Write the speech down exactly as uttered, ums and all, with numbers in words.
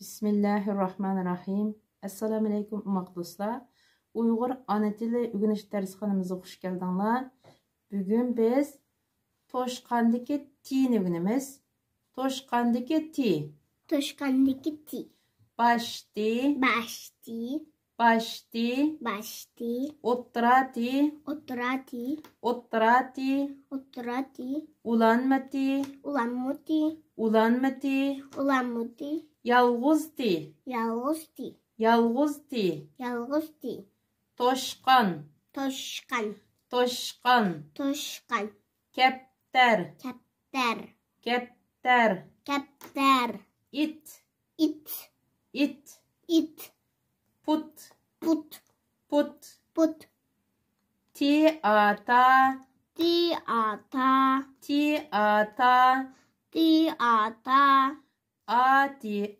بىسمىللاھىررەھمانىررەھىم. ئەسسالامۇئەلەيكۇم، ئوماق دوستلار. ئۇيغۇر ئانا تىلى ئۆگىنىش دەرسخانىمىزغا خۇش كەلدىڭلار. بۈگۈن بىز توشقاندىكى تىنى ئۆگىنىمىز. توشقاندىكى تى. توشقاندىكى تى. باشتى. باشتى. باشتى. باشتى. ئوتتۇرا تى. ئوتتۇرا تى. ئوتتۇرا تى. ئوتتۇرا تى. ئۇلانما تى. ئۇلانما تى. ئۇلانما تى. ئۇلانما تى. يالغۇز تى. يالغۇز تى. يالغۇز تى. يالغۇز تى. توشقان. توشقان. توشقان. توشقان. كەپتەر. كەپتەر. كەپتەر. كەپتەر. ئىت. ئىت. ئىت. ئىت. پۇت. پۇت. پۇت. پۇت. تى ئا تا. تى ئا تا. تى ئا تا. تى ئا تا. ئا تى